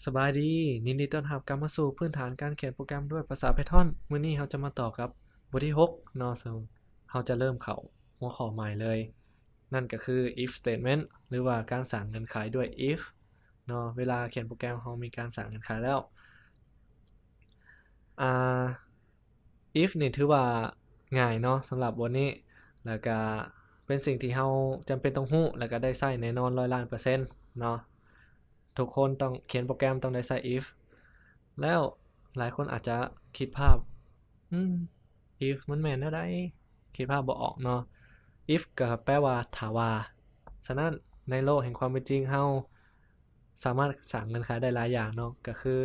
ສະບາຍດີ, ຍິນດີຕ້ອນຮັບກັບມາສູ່ພື້ນຖານການຂຽນໂປຣແກຣມດ້ວຍພາສາ Python. ມື້ນີ້ເຮົາຈະມາຕໍ່ກັບບົດທີຫົກເນາະ, ເຊິ່ງເຮົາຈະເລີ່ມເຂົ້າຫົວຂໍ້ໃໝ່ເລີຍ, ນັ້ນກໍຄື if statement ຫຼືວ່າການສ້າງເງື່ອນໄຂດ້ວຍ if ເນາະ. ເວລາຂຽນໂປຣແກຣມເຮົາມີການສ້າງເງື່ອນໄຂແລ້ວ, ອ່າ if ນີ້ຖືວ່າງ່າຍເນາະສຳລັບບົດນີ້, ແລ້ວກະເປັນສິ່ງທີ່ເຮົາຈຳເປັນຕ້ອງຮູ້ ແລ້ວກະໄດ້ໃຊ້ແນ່ນອນຮ້ອຍລ້ານເປີເຊັນເນາະ. ທຸກຄົນຕ້ອງຂຽນໂປຣແກຣມຕ້ອງໄດ້ໃຊ້ if. ແລ້ວຫຼາຍຄົນອາດຈະຄິດພາບ, ອືມ if ມັນແມ່ນແນວໃດ? ຄິດພາບບໍ່ອອກເນາະ. If ກໍແປວ່າຖ້າວ່າ. ສະນັ້ນໃນໂລກແຫ່ງຄວາມເປັນຈິງ ເຮົາສາມາດສ້າງເງື່ອນໄຂໄດ້ຫຼາຍຢ່າງເນາະ, ກໍຄື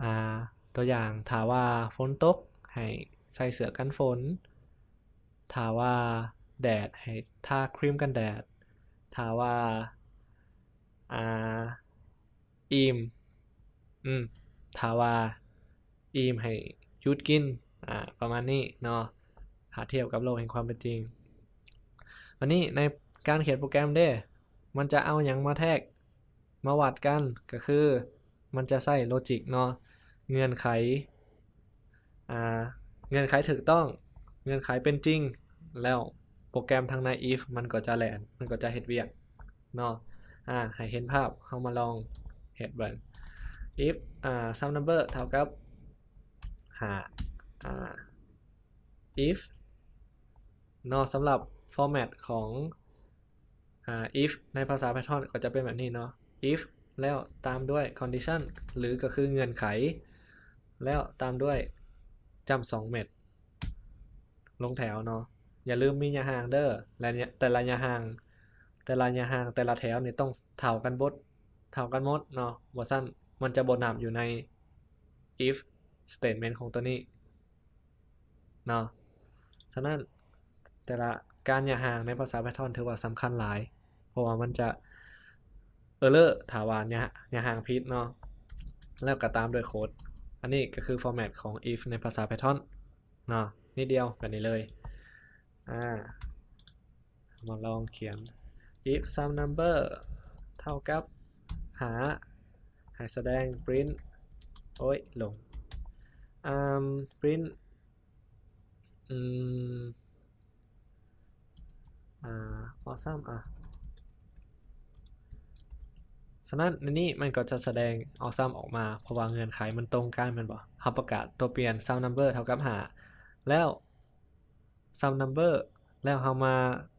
ອ່າ ຕົວຢ່າງ ຖ້າວ່າຝົນຕົກໃຫ້ໃສ່ເສື້ອກັນຝົນ, ຖ້າວ່າແດດໃຫ້ທາຄຣີມກັນແດດ, ຖ້າວ່າ ອ່າ ອີ່ມ ອືມ ຖ້າວ່າອີ່ມໃຫ້ຢຸດກິນ, ອ່າ ປະມານນີ້ເນາະ, ຖ້າທຽບກັບໂລກແຫ່ງຄວາມເປັນຈິງ. ບາດນີ້ໃນການຂຽນໂປຣແກຣມເດ້ ມັນຈະເອົາຫຍັງມາແທກ ມາວັດກັນ ກໍຄືມັນຈະໃຊ້ໂລຈິກເນາະ, ເງື່ອນໄຂ ອ່າ ເງື່ອນໄຂຖືກຕ້ອງ, ເງື່ອນໄຂເປັນຈິງ, ແລ້ວໂປຣແກຣມທາງໃນ if ມັນກໍຈະແລ່ນ, ມັນກໍຈະເຮັດວຽກເນາະ. ອາ ໃຫ້ເຫັນພາບ, ເຮົາມາລອງເຮັດເບິ່ງ. If ອ່າ sum number ເທົ່າກັບຫ້າ ອ່າ if ເນາະ, ສຳລັບ format ຂອງ ອາ if ໃນພາສາ Python ກໍຈະເປັນແບບນີ້ເນາະ, if ແລ້ວຕາມດ້ວຍ condition ຫຼືກໍຄືເງື່ອນໄຂ, ແລ້ວຕາມດ້ວຍຈ້ຳສອງເມັດ ລົງແຖວເນາະ. ຢ່າລືມມີຍະຫ່າງເດີ, ແລະ ແຕ່ລະຍະຫ່າງ ແຕ່ລະຍະຫ່າງ ແຕ່ລະແຖວນີ້ຕ້ອງເທົ່າກັນໝົດ, ເທົ່າກັນໝົດເນາະ, ບໍ່ຊັ້ນມັນຈະບໍ່ນັບຢູ່ໃນ if statement ຂອງຕົວນີ້ ເນາະ. ສະນັ້ນ ແຕ່ລະການຍະຫ່າງໃນພາສາ Python ຖືວ່າສຳຄັນຫຼາຍ, ເພາະວ່າມັນຈະ error ຖ້າວ່າຍະ ຍະຫ່າງຜິດເນາະ, ແລ້ວກໍຕາມດ້ວຍໂຄດ. ອັນນີ້ກໍຄື format ຂອງ if ໃນພາສາ Python ເນາະ, ນິດດຽວ ແບບນີ້ເລີຍ. ອາ ມາລອງຂຽນ if sum number ເທົ່າກັບຫ້າ ໃຫ້ສະແດງ print ໂອ້ຍ ຫຼົງ ອາ print ອືມ ອາ awesome ອາ ສະນັ້ນໃນນີ້ມັນກໍຈະສະແດງ awesome ອອກມາ ເພາະວ່າເງື່ອນໄຂມັນຕົງກັນແມ່ນບໍ່? ເຮົາປະກາດຕົວປ່ຽນ sum number ເທົ່າກັບຫ້າ ແລ້ວ sum number ແລ້ວເຮົາມາ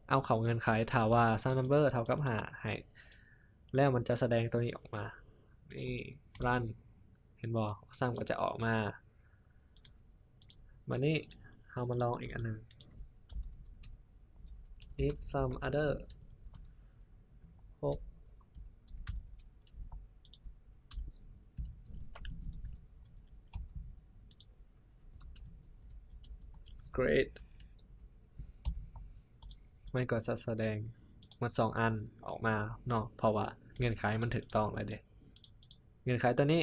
ເອົາເຂົ້າເງື່ອນໄຂ ຖ້າວ່າ sum number ເທົ່າກັບຫ້າ ໃຫ້ ແລ້ວມັນຈະສະແດງຕົວນີ້ອອກມາ. ນີ້ run ເຫັນບໍ່? Awesome ກໍຈະອອກມາ. ບາດນີ້ເຮົາມາລອງອີກອັນໜຶ່ງ if sum other ຫົກ great ມັນກໍຈະສະແດງໝົດສອງອັນອອກມາເນາະ, ເພາະວ່າເງື່ອນໄຂມັນຖືກຕ້ອງແລ້ວເດ້. ເງື່ອນໄຂຕົວນີ້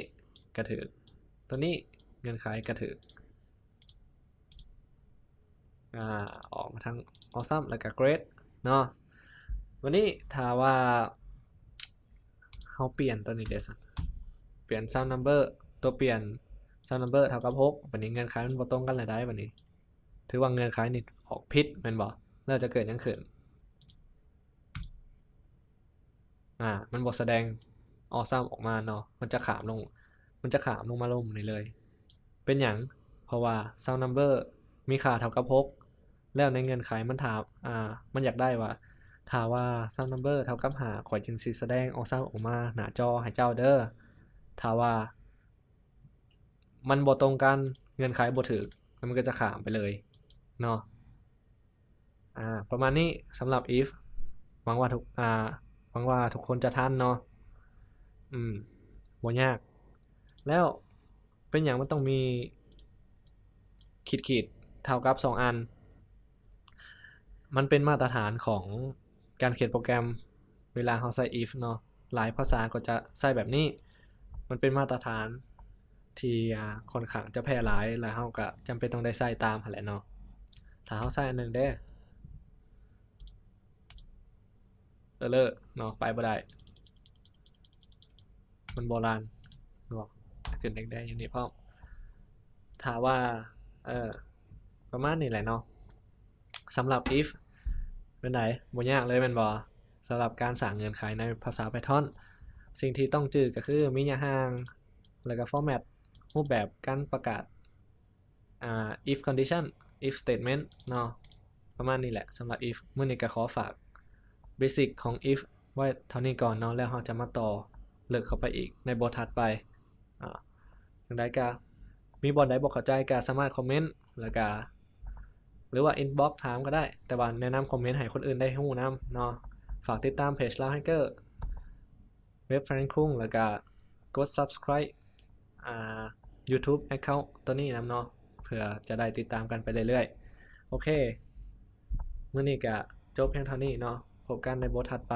ກໍຖືກ, ຕົວນີ້ເງື່ອນໄຂກໍຖືກ. ອາ ອອກມາທັງ awesome ແລ້ວກໍ great ເນາະ. ບາດນີ້ຖ້າວ່າເຮົາປ່ຽນຕົວນີ້ເດ້ຊັ້ນ, ປ່ຽນ sum number ຕົວປ່ຽນ sum number ເທົ່າກັບຫົກ, ບາດນີ້ເງື່ອນໄຂມັນບໍ່ຕົງກັນແລ້ວໃດ໋ ບາດນີ້ ຖືວ່າເງື່ອນໄຂນີ້ອອກຜິດແມ່ນບໍ່? ແລ້ວຈະເກີດຫຍັງຂຶ້ນ? ອາ ມັນບໍ່ສະແດງ awesome ອອກມາເນາະ, ມັນຈະຂ້າມລົງ ມັນຈະຂ້າມລົງມາລົມນີ້ເລີຍ. ເປັນຫຍັງ? ເພາະວ່າ sum number ມີຄ່າເທົ່າກັບຫົກ ແລ້ວໃນເງື່ອນໄຂມັນຖາມ ອາ ມັນຢາກໄດ້ວ່າ ຖ້າວ່າ sum number ເທົ່າກັບຫ້າ ຂ້ອຍຈຶ່ງຊິສະແດງ awesome ອອກມາໜ້າຈໍໃຫ້ເຈົ້າເດີ. ຖ້າວ່າມັນບໍ່ຕົງກັນ, ເງື່ອນໄຂບໍ່ຖືກ, ແລ້ວມັນກໍຈະຂ້າມໄປເລີຍເນາະ. ອາ ປະມານນີ້ສຳລັບ if. ຫວັງວ່າທຸກ ອາ ຫວັງວ່າທຸກຄົນຈະທັນເນາະ. ອືມ ບໍ່ຍາກ. ແລ້ວເປັນຫຍັງມັນຕ້ອງມີຂີດໆ ເທົ່າກັບສອງອັນ? ມັນເປັນມາດຕະຖານຂອງການຂຽນໂປຣແກຣມ ເວລາເຮົາໃຊ້ if ເນາະ, ຫຼາຍພາສາກໍຈະໃຊ້ແບບນີ້. ມັນເປັນມາດຕະຖານທີ່ ອາ ຂ້ອນຂ້າງຈະແຜ່ຫຼາຍ ແລະ ເຮົາກະຈຳເປັນຕ້ອງໄດ້ໃຊ້ຕາມຫັ້ນແຫຼະເນາະ. ຖ້າເຮົາໃຊ້ອັນໜຶ່ງເດ້ error ເນາະ, ໄປບໍ່ໄດ້. ມັນບໍ່ຣັນເນາະ ຂຶ້ນແດງໆຢູ່ນີ້ພ້ອມ ຖ້າວ່າ ເອີ ປະມານນີ້ແຫຼະເນາະ. ສຳລັບ if ແມ່ນໃດ ບໍ່ຍາກເລີຍແມ່ນບໍ່? ສຳລັບການສ້າງເງື່ອນໄຂໃນພາສາ Python ສິ່ງທີ່ຕ້ອງຈື່ກໍຄືມີເນື້ອຫາ ແລ້ວກໍ format ຮູບແບບການປະກາດ ອ່າ if condition if statement ເນາະ ປະມານນີ້ແຫຼະສຳລັບ if. ມື້ນີ້ກໍຂໍຝາກ basic ຂອງ if ໄວ້ເທົ່ານີ້ກ່ອນເນາະ ແລ້ວເຮົາຈະມາຕໍ່ເລິກເຂົ້າໄປອີກໃນບົດຖັດໄປ. ອ່າ ຈັ່ງໃດກໍມີບ່ອນໃດບໍ່ເຂົ້າໃຈກໍສາມາດຄອມເມັນ ແລ້ວກໍ ຫຼືວ່າ inbox ຖາມກໍໄດ້ ແຕ່ວ່າແນະນຳຄອມເມັນໃຫ້ຄົນອື່ນໄດ້ຮູ້ນຳເນາະ. ຝາກຕິດຕາມເພຈ Lao Hacker ເວັບ Frank Kung ແລ້ວກໍກົດ subscribe ອ່າ YouTube account ຕົວນີ້ນຳເນາະ ເພື່ອຈະໄດ້ຕິດຕາມກັນໄປເລື້ອຍໆ. ໂອເຄ ມື້ນີ້ກະຈົບພຽງເທົ່ານີ້ເນາະ ພົບກັນໃນບົດຖັດໄປ.